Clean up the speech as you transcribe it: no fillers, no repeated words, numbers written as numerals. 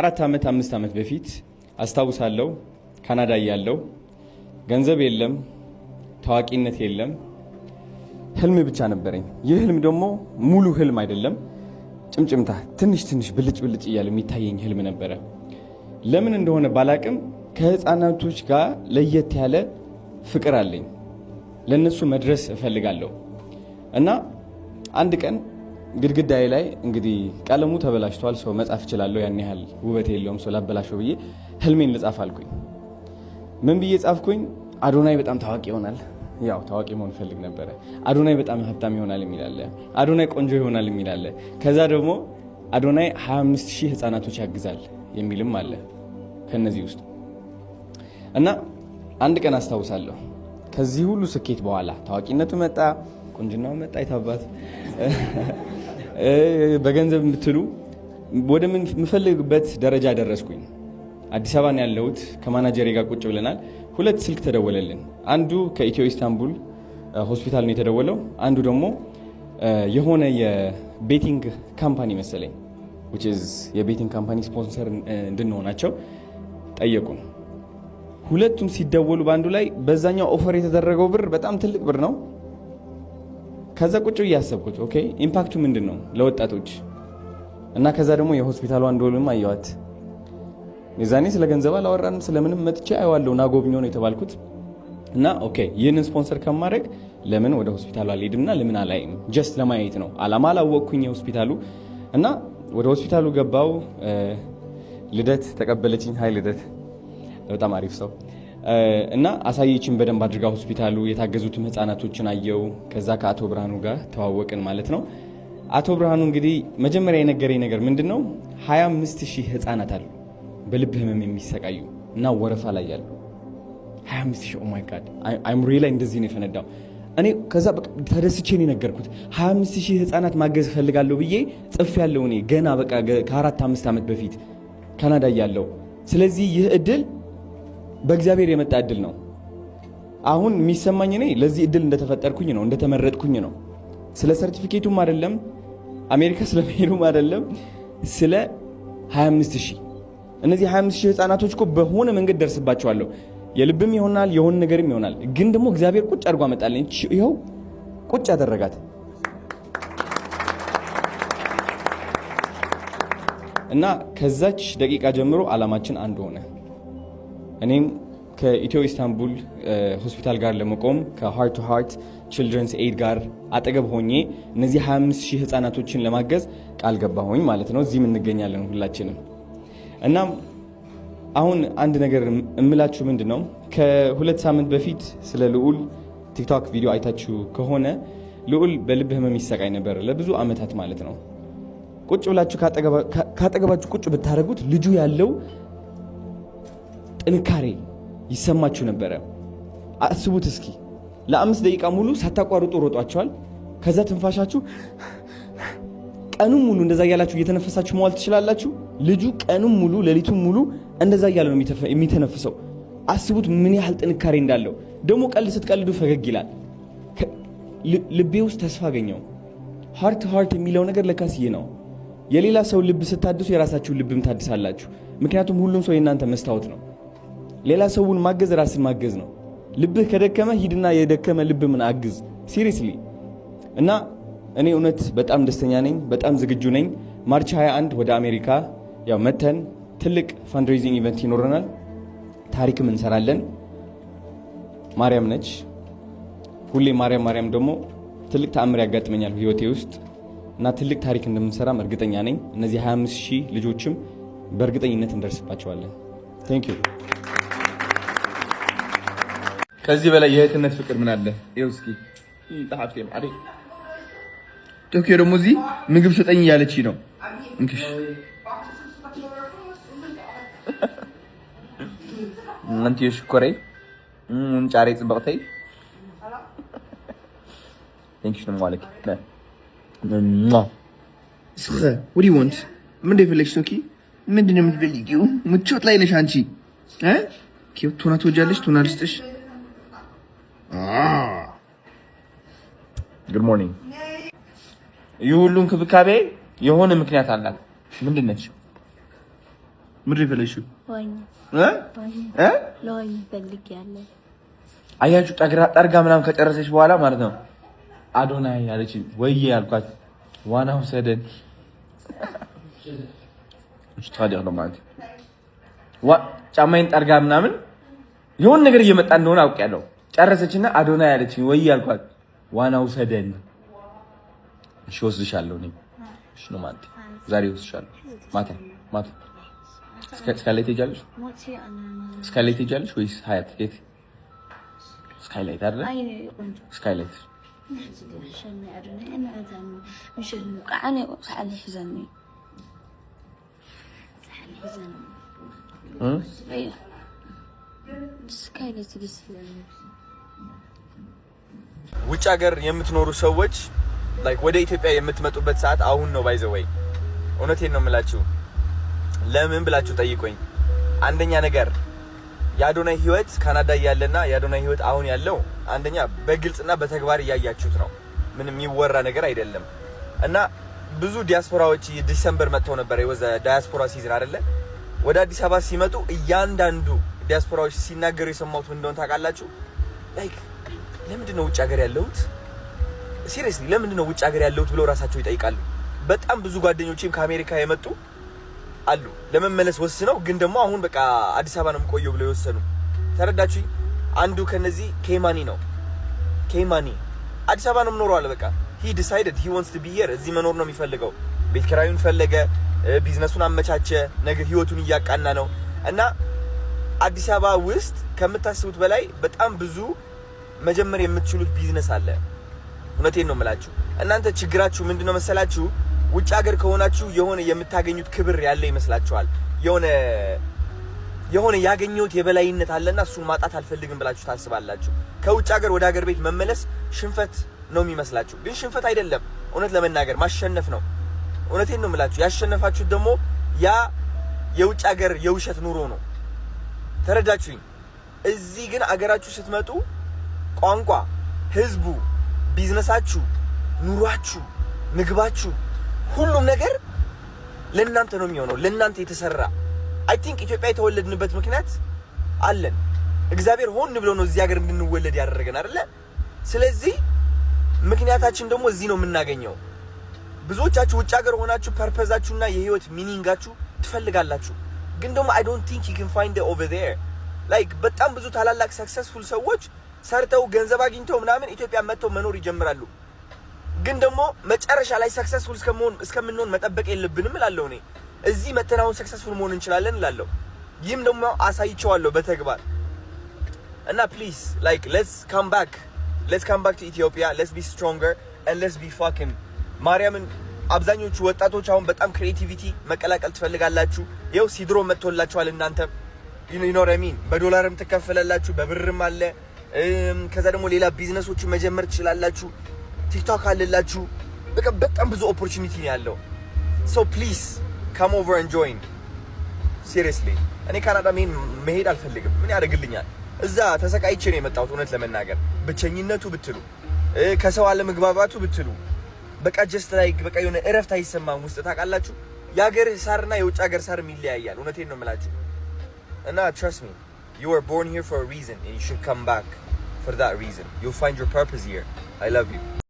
4 ዓመት 5 ዓመት በፊት አስታውሳለሁ፣ ካናዳ እያለሁ ገንዘብ የለም፣ ታዋቂነት የለም፣ ህልም ብቻ ነበረኝ። ይህ ህልም ደግሞ ሙሉ ህልም አይደለም፣ ጭምጭምታ ትንሽ ትንሽ ብልጭ ብልጭ እያለ የሚታየኝ ህልም ነበረ። ለምን እንደሆነ ባላቅም ከህፃናቶች ጋር ለየት ያለ ፍቅር አለኝ። ለእነሱ መድረስ እፈልጋለሁ እና አንድ ቀን ግድግዳዬ ላይ እንግዲህ ቀለሙ ተበላሽቷል፣ so መጻፍ እችላለሁ፣ ያን ያህል ውበት የለውም፣ so ላበላሸው ብዬ ህልሜን ልጻፍ አልኩኝ። ምን ብዬ ጻፍኩኝ? አዶናይ በጣም ታዋቂ ይሆናል። ያው ታዋቂ መሆን እፈልግ ነበረ። አዶናይ በጣም ሀብታም ይሆናል የሚል አለ። አዶናይ ቆንጆ ይሆናል የሚል አለ። ከዛ ደግሞ አዶናይ 25 ሺህ ህፃናቶች ያግዛል የሚልም አለ ከነዚህ ውስጥ። እና አንድ ቀን አስታውሳለሁ፣ ከዚህ ሁሉ ስኬት በኋላ ታዋቂነቱ መጣ፣ ቁንጅናው መጣ፣ የታባት በገንዘብ የምትሉ ወደ ምፈልግበት ደረጃ ደረስኩኝ። አዲስ አበባ ነው ያለሁት። ከማናጀሬ ጋር ቁጭ ብለናል። ሁለት ስልክ ተደወለልን። አንዱ ከኢትዮ ኢስታንቡል ሆስፒታል ነው የተደወለው። አንዱ ደግሞ የሆነ የ betting company መሰለኝ፣ which is የ betting company sponsor እንድንሆናቸው ጠየቁን። ሁለቱም ሲደወሉ በአንዱ ላይ በዛኛው offer የተደረገው ብር በጣም ትልቅ ብር ነው። ከዛ ቁጭ ብዬ አሰብኩት፣ okay impact ኡ ምንድን ነው ለወጣቶች? እና ከዛ ደግሞ የሆስፒታሉ አንዶልም አየዋት። የዛኔ ስለ ገንዘብ አላወራንም፣ ስለምንም፣ መጥቼ አየዋለሁ ና ጎብኘው ነው የተባልኩት። እና okay ይህንን ስፖንሰር ከማድረግ ለምን ወደ ሆስፒታሉ አልሄድምና ለምን አላይም? Just ለማየት ነው። አላማ አላወቅኩኝ የሆስፒታሉ። እና ወደ ሆስፒታሉ ገባው። ልደት ተቀበለችኝ። Hi ልደት፣ በጣም አሪፍ ሰው፣ እና አሳየችን በደንብ አድርጋ ሆስፒታሉ፣ የታገዙትም ህፃናቶችን አየው። ከዛ ከአቶ ብርሃኑ ጋር ተዋወቅን ማለት ነው። አቶ ብርሃኑ እንግዲህ መጀመሪያ የነገረኝ ነገር ምንድን ነው? 25 ሺህ ህፃናት አሉ በልብ ህመም የሚሰቃዩ እና ወረፋ ላይ ያሉ። 25 ሺህ፣ oh my God፣ አይምሮዬ ላይ እንደዚህ ነው የፈነዳው። እኔ ከዛ ተደስቼ ነው የነገርኩት። 25 ሺህ ህፃናት ማገዝ እፈልጋለሁ ብዬ ጽፌያለሁ እኔ ገና በቃ ከ4 5 ዓመት በፊት ካናዳ እያለሁ። ስለዚህ ይህ እድል በእግዚአብሔር የመጣ እድል ነው። አሁን የሚሰማኝ እኔ ለዚህ እድል እንደተፈጠርኩኝ ነው፣ እንደተመረጥኩኝ ነው። ስለ ሰርቲፊኬቱም አይደለም፣ አሜሪካ ስለመሄዱም አይደለም፣ ስለ 25 ሺህ፣ እነዚህ 25 ሺህ ህፃናቶች እኮ በሆነ መንገድ ደርስባቸዋለሁ። የልብም ይሆናል፣ የሆነ ነገርም ይሆናል። ግን ደግሞ እግዚአብሔር ቁጭ አድርጎ አመጣልኝ። ይኸው ቁጭ ያደረጋት። እና ከዛች ደቂቃ ጀምሮ አላማችን አንድ ሆነ። እኔም ከኢትዮ ኢስታንቡል ሆስፒታል ጋር ለመቆም፣ ከ Heart to Heart Children's Aid ጋር አጠገብ ሆኜ እነዚህ 25 ሺህ ህፃናቶችን ለማገዝ ቃል ገባሁኝ ማለት ነው። እዚህም እንገኛለን ሁላችንም። እናም አሁን አንድ ነገር እምላችሁ ምንድን ነው፣ ከ2 ሳምንት በፊት ስለ ልዑል ቲክቶክ ቪዲዮ አይታችሁ ከሆነ ልዑል በልብ ህመም ይሰቃይ ነበር ለብዙ ዓመታት ማለት ነው። ቁጭ ብላችሁ ካጠገባችሁ ቁጭ ብታደርጉት ልጁ ያለው ጥንካሬ ይሰማችሁ ነበረ። አስቡት እስኪ፣ ለ5 ደቂቃ ሙሉ ሳታቋርጡ ሮጧቸዋል። ከዛ ትንፋሻችሁ ቀኑን ሙሉ እንደዛ እያላችሁ እየተነፈሳችሁ መዋል ትችላላችሁ። ልጁ ቀኑን ሙሉ ሌሊቱን ሙሉ እንደዛ እያለ ነው የሚተነፍሰው። አስቡት ምን ያህል ጥንካሬ እንዳለው። ደግሞ ቀልድ ስትቀልዱ ፈገግ ይላል። ልቤ ውስጥ ተስፋ አገኘው። Heart to heart የሚለው ነገር ለካስ ይህ ነው። የሌላ ሰው ልብ ስታድሱ የራሳችሁን ልብም ታድሳላችሁ። ምክንያቱም ሁሉም ሰው የእናንተ መስታወት ነው። ሌላ ሰውን ማገዝ ራስን ማገዝ ነው። ልብህ ከደከመ ሂድና የደከመ ልብ ምን አግዝ። Seriously። እና እኔ እውነት በጣም ደስተኛ ነኝ። በጣም ዝግጁ ነኝ። March 21 ወደ አሜሪካ ያው መተን ትልቅ fundraising event ይኖረናል። ታሪክም እንሰራለን። ማርያም ነች ሁሌ ማርያም። ማርያም ደግሞ ትልቅ ተአምር ያጋጥመኛል ህይወቴ ውስጥ እና ትልቅ ታሪክ እንደምንሰራም እርግጠኛ ነኝ። እነዚህ 25 ሺህ ልጆችም በእርግጠኝነት እንደርስባቸዋለን። Thank you። ከዚህ በላይ የእህትነት ፍቅር ምን አለ? ይኸው እስኪ ጸሐፍቴ ማሪ ቶኪዮ ደግሞ እዚህ ምግብ ስጠኝ እያለች ነው። እንክሽ አንቲ የሽኮረይ ጫሬ ጽብቕተይ thank you ማለት። ስኸ what do you want? ምንድን የፈለግሽ ቶኪ? ምንድን ነው የምትፈልጊው? ምቾት ላይ ነሽ አንቺ። ቱና ትወጃለሽ? ቱና ልስጥሽ? Good morning። ይህ ሁሉ እንክብካቤ የሆነ ምክንያት አላት። ምንድን ነች? ምንድን ነው የፈለግሽው? እ እ ፈልጌያለሁ። አያችሁ፣ ጠርጋ ምናምን ከጨረሰች በኋላ ማለት ነው አዶናይ አለች። ወይዬ አልኳት። ዋና ውሰደን ታዲያ ነው ማለት ጫማዬን ጠርጋ ምናምን የሆነ ነገር እየመጣ እንደሆነ አውቄያለሁ። ጨረሰችና አዶናይ አለችኝ። ወይዬ አልኳት። ዋና ውሰደን። እሺ ወስድሻለሁ እኔ። እሺ ነው ማለት ዛሬ ወስድሻለሁ። ማታ ማታ ስካይላይት ትሄጃለሽ? ስካይላይት ትሄጃለሽ ወይስ ሀያት? የት? ስካይላይት አይደለ? ስካይላይት። ውጭ ሀገር የምትኖሩ ሰዎች like ወደ ኢትዮጵያ የምትመጡበት ሰዓት አሁን ነው። By the way፣ እውነቴን ነው የምላችሁ። ለምን ብላችሁ ጠይቁኝ። አንደኛ ነገር የአዶናይ ህይወት ካናዳ እያለና የአዶናይ ህይወት አሁን ያለው አንደኛ በግልጽና በተግባር እያያችሁት ነው። ምንም የሚወራ ነገር አይደለም። እና ብዙ ዲያስፖራዎች December መጥተው ነበር። It was a diaspora season አይደለ? ወደ አዲስ አበባ ሲመጡ እያንዳንዱ ዲያስፖራዎች ሲናገሩ የሰማሁት ምን እንደሆነ ታውቃላችሁ? Like ለምንድን ነው ውጭ ሀገር ያለሁት? Seriously፣ ለምንድን ነው ውጭ ሀገር ያለሁት ብለው ራሳቸው ይጠይቃሉ። በጣም ብዙ ጓደኞቼም ከአሜሪካ የመጡ አሉ፣ ለመመለስ ወስነው ግን ደግሞ አሁን በቃ አዲስ አበባ ነው የምቆየው ብለው የወሰኑ። ተረዳችሁ? አንዱ ከነዚህ ኬማኒ ነው። ኬማኒ አዲስ አበባ ነው የምኖረው አለ። በቃ he decided he wants to be here። እዚህ መኖር ነው የሚፈልገው። ቤት ኪራዩን ፈለገ፣ ቢዝነሱን አመቻቸ፣ ነገ ህይወቱን እያቃና ነው። እና አዲስ አበባ ውስጥ ከምታስቡት በላይ በጣም ብዙ መጀመር የምትችሉት ቢዝነስ አለ። እውነቴን ነው የምላችሁ። እናንተ ችግራችሁ ምንድነው መሰላችሁ? ውጭ ሀገር ከሆናችሁ የሆነ የምታገኙት ክብር ያለ ይመስላችኋል። የሆነ ያገኘሁት የበላይነት አለና እሱን ማጣት አልፈልግም ብላችሁ ታስባላችሁ። ከውጭ ሀገር ወደ ሀገር ቤት መመለስ ሽንፈት ነው የሚመስላችሁ፣ ግን ሽንፈት አይደለም። እውነት ለመናገር ማሸነፍ ነው። እውነቴን ነው የምላችሁ። ያሸነፋችሁት ደግሞ ያ የውጭ ሀገር የውሸት ኑሮ ነው። ተረዳችሁኝ? እዚህ ግን አገራችሁ ስትመጡ ቋንቋ፣ ህዝቡ፣ ቢዝነሳችሁ፣ ኑሯችሁ፣ ምግባችሁ፣ ሁሉም ነገር ለእናንተ ነው የሚሆነው፣ ለእናንተ የተሰራ። I think ኢትዮጵያ የተወለድንበት ምክንያት አለን። እግዚአብሔር ሆን ብሎ ነው እዚህ ሀገር እንድንወለድ ያደረገን አይደለ? ስለዚህ ምክንያታችን ደግሞ እዚህ ነው የምናገኘው። ብዙዎቻችሁ ውጭ ሀገር ሆናችሁ purpose ኣችሁና የህይወት meaning ኣችሁ ትፈልጋላችሁ፣ ግን ደግሞ I don't think you can find it over there። Like በጣም ብዙ ታላላቅ successful ሰዎች ሰርተው ገንዘብ አግኝተው ምናምን ኢትዮጵያ መጥተው መኖር ይጀምራሉ። ግን ደግሞ መጨረሻ ላይ successful እስከምንሆን መጠበቅ የለብንም እላለሁ እኔ። እዚህ መተን አሁን successful መሆን እንችላለን እላለሁ። ይህም ደግሞ አሳይቼዋለሁ በተግባር። እና please, like, let's come back, let's come back to Ethiopia. Let's be stronger and let's be fucking ማርያምን። አብዛኞቹ ወጣቶች አሁን በጣም creativity መቀላቀል ትፈልጋላችሁ። ይኸው ሲድሮ መጥቶላችኋል። እናንተ you know what I mean፣ በዶላርም ትከፈላላችሁ፣ በብርም አለ። ከዛ ደግሞ ሌላ ቢዝነሶችን መጀመር ትችላላችሁ። ቲክቶክ አለላችሁ። በቃ በጣም ብዙ opportunity ነው ያለው። So please come over and join። Seriously፣ እኔ ካናዳ መሄድ አልፈልግም። ምን ያደርግልኛል? እዛ ተሰቃይቼ ነው የመጣሁት። እውነት ለመናገር ብቸኝነቱ ብትሉ፣ ከሰው አለመግባባቱ ብትሉ፣ በቃ just like በቃ የሆነ እረፍት አይሰማም ውስጥ፣ ታውቃላችሁ። የሀገርህ ሳርና የውጭ ሀገር ሳርም ይለያያል። እውነቴን ነው የምላችሁ። እና trust me, you were born here for a reason and you should come back for that reason. You'll find your purpose here. I love you.